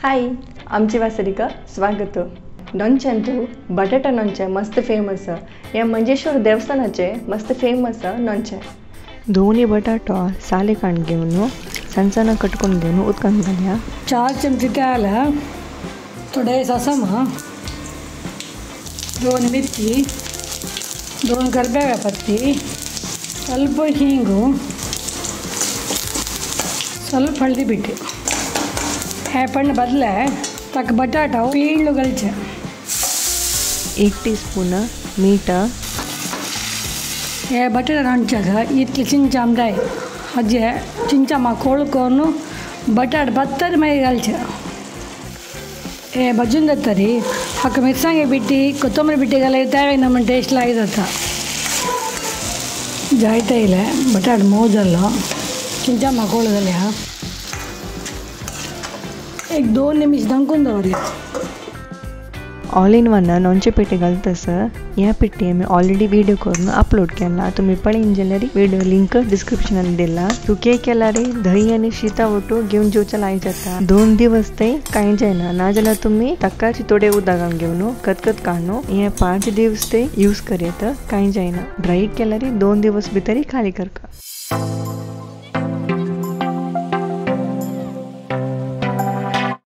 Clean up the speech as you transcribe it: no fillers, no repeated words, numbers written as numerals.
हाय, आमची वासरिका स्वागत. नोंच्यांतू बटाटा नोंचे मस्त फेमस. हे मंजेश्वर देवस्थानाचे मस्त फेमस नोंचे. दोन्ही बटाटो साले काण घेऊन सण सण कटकून घेऊन उदकान घालया. 4 चमचे तेल, थोडे ससम, 2 मिरची, 2 करबेवा पत्ती, ಸ್ವಲ್ಪ ಹಿಂಗು, ಸ್ವಲ್ಪ हळदी ಬಿಟ್ಟು हे पण बदले तक बटाटा पीळ घालचे. 1 टीस्पून मीठ. हे बटाटा रांदच्याक इतले चिंचा आमदाय हजे चिंचा मा कोळ करून बटाट बत्तर मागीर घालचे. हे भाजून जातरी हाका मिरसांगे बिट्टी कोथंबीर बिट्टी घालय तें नमन टेस्ट लाग जाता. जायते इले बटाट मोव जालो चिंचा मा कोळ जाल्या. एक 2 निमिष दंकून दवरया. ऑल इन वन नोंचे पेटी घालतस ह्या पेटी आमी ऑलरेडी व्हिडिओ करून अपलोड केला. तुम्ही पळयन जाल्यार व्हिडिओ लिंक डिस्क्रिप्शनान दिला. सुके केल्यार दही आनी शीता ओटू घेवन जेवच्या लाय जाता. 2 दिवस ते कांय जायना. नाजाल्यार तुमी ताका थोडे उदक घेवन कतकत काडून हे 5 दिवस ते यूज करयत, कांय जायना. ड्राय केल्यार 2 दिवस भितर खाली करका.